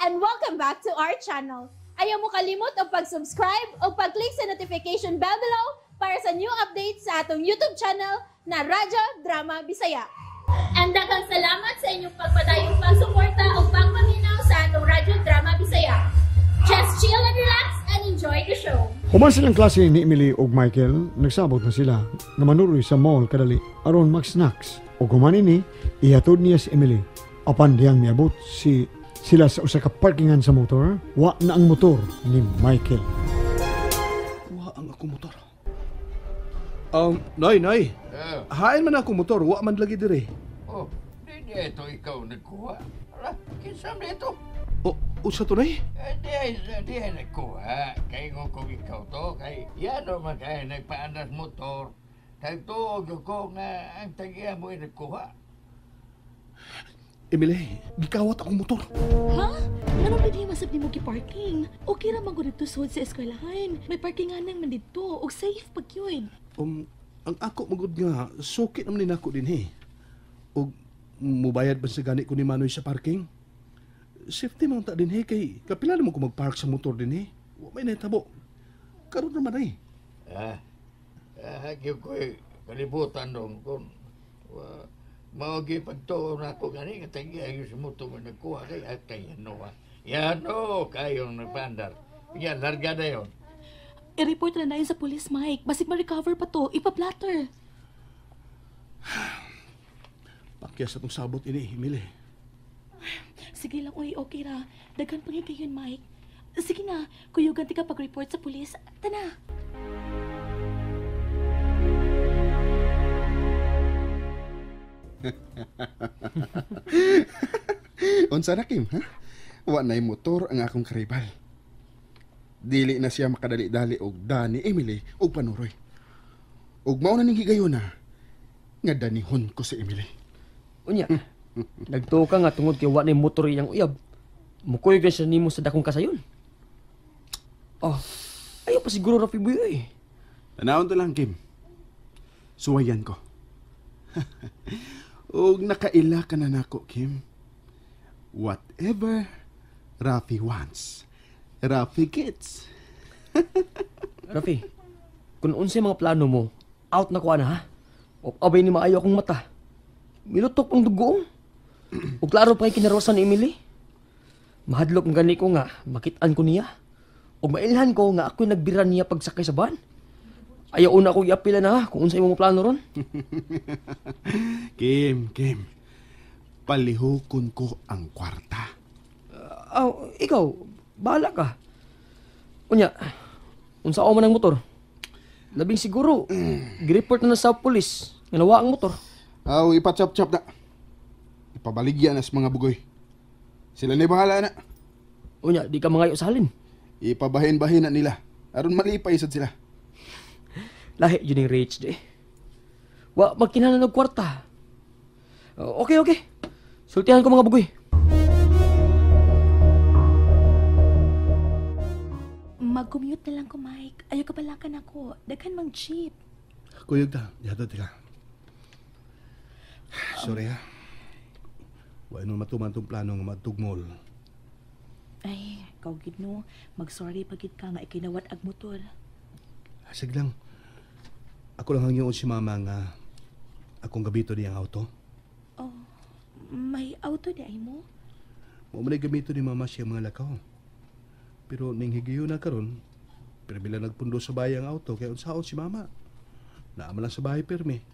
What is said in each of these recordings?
And welcome back to our channel. Ayaw mo kalimot og pag-subscribe o pag-click sa notification bell below para sa new updates sa atong YouTube channel na Radyo Drama Bisaya. And daghang salamat sa inyong pagpadayong pagsuporta o pagpaminaw sa atong Radyo Drama Bisaya. Just chill and relax and enjoy the show. Human silang klase ni Emily ug Michael, nagsabot na sila nga manuroy sa mall kadali aron mag-snacks. Ug human ini, ihatod niya si Emily. Apan diyang miabot si sila sa usa ka parkingan sa motor, wa na ang motor ni Michael. Wa ang akong motor. Nay, nay. Hain man akong motor, wa man lagi dire. Oh, di ito ikaw nagkuha. Ala, kinsa man ito? Oh, usa to, nay? Di ay nagkuha. Kay kung ikaw to, kay yano man kay nagpaandas motor. Tagtuog ko nga ang tagiya mo ay nagkuha. Emily, gikawat akong motor. Ha? Anong pwede masab nimo gi-parking? Okay ra man gud didto sud sa eskwelahan. May parkingan man didto ug safe pag yun. Ang ako magud nga suki naman ni nako dinhi. Ug mubayad ba sa gani ko ni Manoy sa parking? Safety man ta dinhi kay kapila naman ko magpark sa motor dinhi. Wa may nahitabo. Karon naman ay. Gyud ko kalibutan dong kun mao gyud pagtuo nako gani nga tagiya gyud sa motor mo nagkuha kay at kay ano ha. Yano kayong nagpaandar. Yan, larga na yun. I-report na na yun sa police, Mike. Basig ma-recover pa to. Ipa-blatter. Pakyas atong sabot ini, Emily. Sige lang, uy, okay ra. Daghan pang higayon, Mike. Sige na, kuyugan ti ka pag-report sa police. Tana. Unsa na, Kim, ha? Wa na'y motor ang akong karibal. Dili na siya makadali-dali og dani Emily og panuroy. Og mao na ning higayon na nga danihon ko si Emily. Unya, nagtuo ka nga tungod kay wa na'y motor iyang uyab. Mukuyog na siya nimo sa dakong kasayon. Oh, ayaw pa siguro Rafi Boy eh. Tanawon to lang, Kim. Suwayan ko. Og nakaila ka na nako, Kim. Whatever Rafi wants, Rafi gets. Rafi, kung unsay mga plano mo, out na ko na ha. O abay ni maayo akong mata. Milutok ang dugo. O klaro pa kay kinarosan ni Emily. Mahadlok ang gani ko nga, makitaan ko niya. O mailhan ko nga ako'y nagbira niya pagsakay sa van. Ayaw una akong iapila na ha, kung unsay imong plano ron. Kim, Kim. Palihukon ko ang kwarta. Ikaw, bahala ka. Unya, unsa man ang motor? Labing siguro, gireport na sa pulis nga nawa ang motor. Aw, ipachap-chap na. Ipabaligya na sa mga bugoy. Sila na bahala na. Unya, di ka mangayo sa halin. Ipabahin-bahin na nila. Aron malipay sad sila. Lahi yun yung rich di. Wa magkinahanglan og kwarta. Okay, okay. Sultihan ko mga bugoy. Mag-commute na lang ko, Mike. Ayaw kabalakan ako. Daghan mang jeep. Kuyog ta, yatod ka. Sorry ha. Wa nun matuman tong plano nga madtugmol. Ay, ikaw gid no. Mag-sorry pagid ka nga ikinawat ag motor. Sige lang. Ako lang hangyoon si mama nga akong gabito niyang auto. Oh, may auto di ay mo? Mao man ay gamito ni mama siya mga lakaw. Pero ning higayon na karon, pero bila nagpundo sa bahay ang auto kay unsaon si mama. Naa man lang sa bahay pirmi.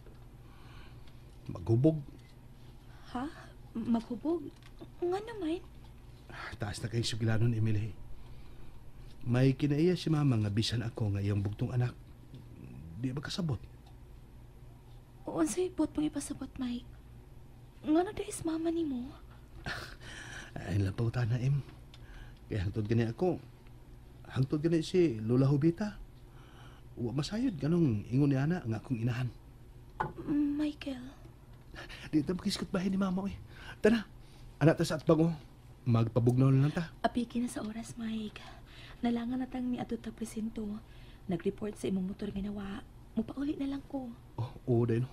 Maghubog. Ha? Maghubog? Nga naman? Taas na kay sugilanon, Emily. May kinaiya si mama nga bisan ako nga iyang bugtong anak. Di ba kasabot? Unsay bot pang ipasabot, Mike? Ngano di is mama nimo? Ay lang pangutana, Em. Kaya hangtod gani ako. Hangtod gani si Lola Jovita. Wa masayod ganong ingon ni ana nga akong inahan. Michael. Di ta makiskot bahay ni mama oy. Tara. Anak ta sa atbang oh. Magpabugnaw na lang ta. Apiki na sa oras, Mike. Nalangan na tang ni adto ta presinto. Nag-report sa imong motor nga nawa. Mupauli na lang ko. Oh, oo day no.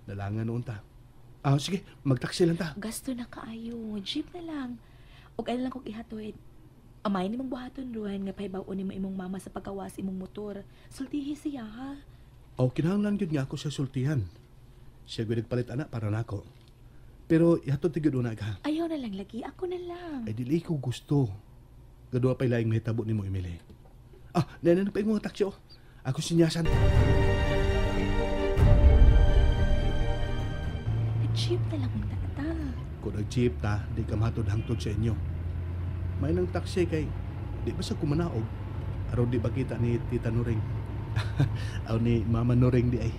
Nalangan noon ta. Ah, sige, magtaksi lang ta. Gasto na kaayo. Jeep na lang. Ug ay lang kog ihatod. Amay ni mong buhaton ruan nga pahibaw-on nimo imong mama sa paggawas imong motor. Sultihi siya ha. O kinahanglan gyud nga ako sa sultihan. Siya gyud nagpalit ana para nako. Pero ihatod ti gyud una ka. Ayaw na lang lagi, ako na lang. Ay dili ko gusto. Gaduha pa'y laing mahitabo nimo, Emily. Ah, nanan pa imong taxi oh. Ako sinyasan. Nag-jeep na lang ang tata. Kung nag-jeep ta, di ka mahatod hangtod sa inyo. May nang taxi kay di ba sa kumanaog? Aron di ba kita ni Tita Noring? Aw ni Mama Noring di ay.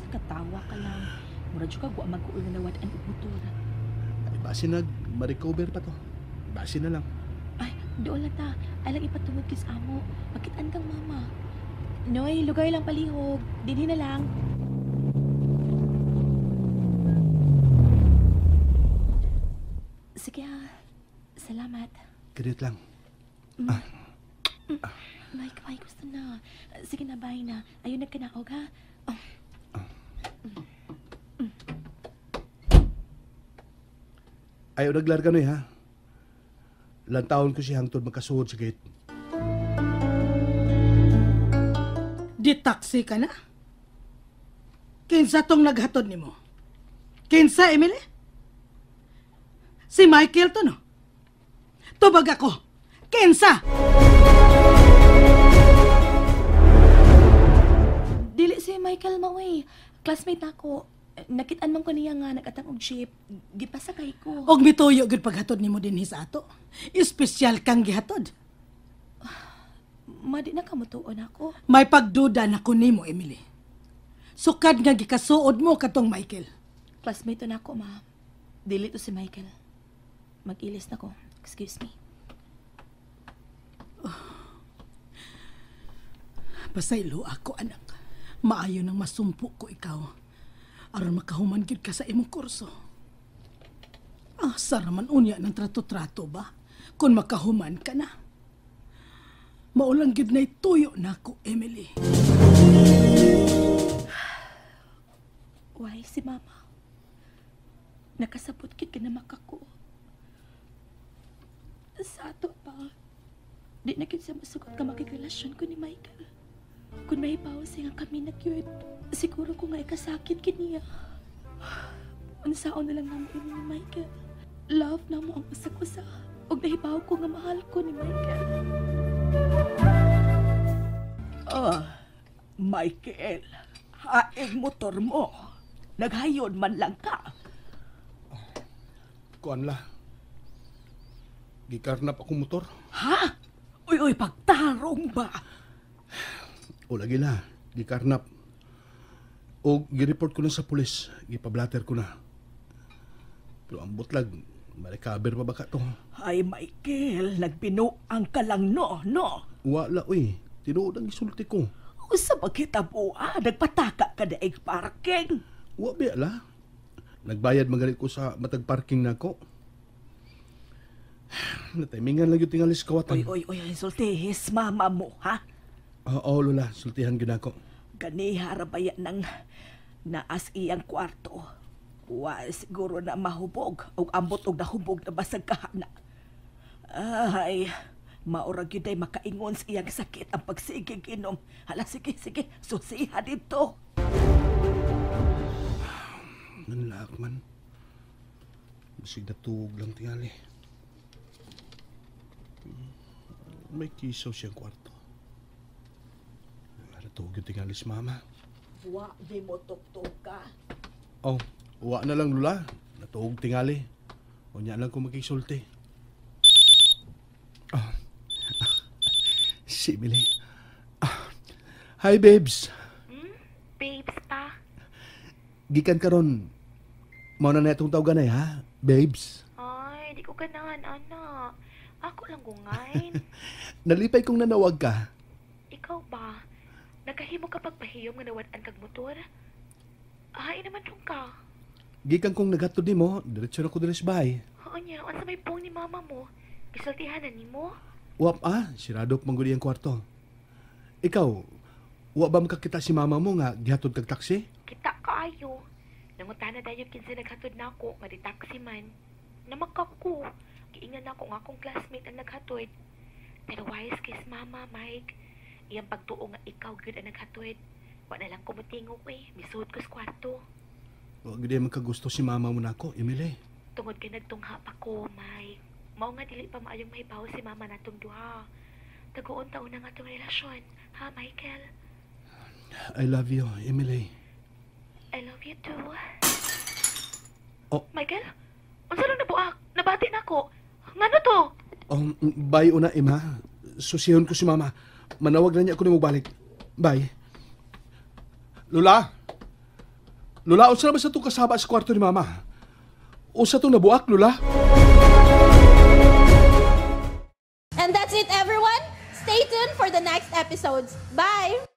Katawa ka lang. Mura jud ka wa mag-uol na nawad-an og motor. Ay basi nag ma-recover pa to. Basi na lang. Ay, doon lang ta. Ay lang ipatungod kis amo. Makitaan kang mama. Noy, lugar lang palihog. Dinhi na lang. Sige ha. Salamat. Kadiyot lang. Mike, Mike, gusto na. Sige na, bye na. Ayun, nagkanaog ha. Oh. Ayaw naglarga noy ha. Lantawon ko siya hangtod makasuod sa gate. Di taxi ka na? Kinsa tong naghatod nimo? Kinsa, Emily? Si Michael to, no? Tubag ako. Kinsa? Dili si Michael maoy. Classmate nako. Nakitaan man ko niya nga nagatang og jeep. Gipasakay ko. Og mituyo gyud paghatod nimo dinhi sa ato. Espesyal kang gihatod. Ma, di na ka mutuon ako. May pagduda na ko nimo, Emily. Sukad nga gikasuod mo katong Michael. Classmate to nako, ma. Dili to si Michael. Mag-ilis na ko. Excuse me. Oh. Pasaylo ako, anak. Maayo nang masumpo ko ikaw. Aron makahuman gyud ka sa imong kurso. Ah, saraman unya ng trato-trato ba? Kung makahuman ka na. Maulang gyud na'y tuyo nako, Emily. Why si Mama? Nakasabot kit kinamak ako. Sa ato pa, di na kit siya masugot ka makikrelasyon ko ni Michael. Kung may pause nga kami na cute, siguro ko nga ikasakit kiniya. Unsaon na lang namo ini ni Michael. Love na mo ang usag-usa. Og nahibaw ko nga mahal ko ni Michael. Ah, Michael, haing motor mo. Naghayon man lang ka. Kuan la. Gikarnap akong motor. Ha? Uy, uy, pagtarong ba? O lagi la, gikarnap. O gireport ko na sa pulis, gipablatter ko na. Pero ang butlag, ma-recover pa ba ka to? Ay, Michael, nagbinuang ka lang no, no? Wala, uy. Tinuod ang isulti ko. O sa pagkitabuan, nagpataka ka na parking. Wa ba la? Nagbayad magalit ko sa matag parking na ko. Nataimingan lang yung tingalis kawatan. Uy, uy, uy, sultihis mama mo, ha? Oo, Lola, sultihan gyud ako. Ganiha rabaya ng naas iyang kwarto. Wa siguro na mahubog og ambot og nahubog na basag kahana. Ay, maurag yun ay makaingon sa iyang sakit ang pagsigig inom. Hala, sige, sige, susiha dito. Nanlaak man. Basig natuog lang tingali. May kisaw siyang kwarto. Natuog yung tingali si mama. Wa, di mo tuktok ka. Oh, wa na lang, Lula. Natuog tingali. O niya lang kung makisulti. Oh. Si Emily. Ah. Hi, babes. Babes pa? Gikan karon. Mao na itong tawagan ay, ha? Babes. Ay, di ko ganahan, anak. Ako lang gungain. Nalipay kong nanawag ka. Ikaw ba? Nagkahimo ka pagpahiyom nga nawad-an kag motor? Ay, naman tong ka. Gikan kong naghatod nimo, diretso na ko diri sa bahay. Oo niya, unsa may pong ni mama mo? Gisultihan na nimo? Wap ah, sirado pa man gud iyang kwarto. Ikaw, wa ba makakita si mama mo nga gihatod kag taxi? Kita kaayo. Nangutana dayon kinsa naghatod nako nga di taxi man. Namakak ko. Giingnan ako nga akong classmate ang naghatod. Pero wise kay si mama, Mike. Iyang pagtuo nga ikaw gyud ang naghatod. Wa na lang ko motingog eh. Misuod ko sa kwarto. Wa gyud ay magkagusto si mama mo nako, Emily. Tungod kay nagtungha pa ko, Mike. Mao nga dili pa maayong mahibaw si mama natong duha. Taguon taon na nga atong relasyon, ha, Michael? I love you, Emily. I love you too. Oh. Michael? Unsa nang nabuak? Nabati na ako. Ngano to? Bye una, Emma. Susihon ko si mama. Manawag na niya ako nimo balik. Bye. Lola! Lola, unsa na ba sa itong kasaba sa kwarto ni mama? Unsa itong nabuak, Lola? And that's it, everyone. Stay tuned for the next episodes. Bye!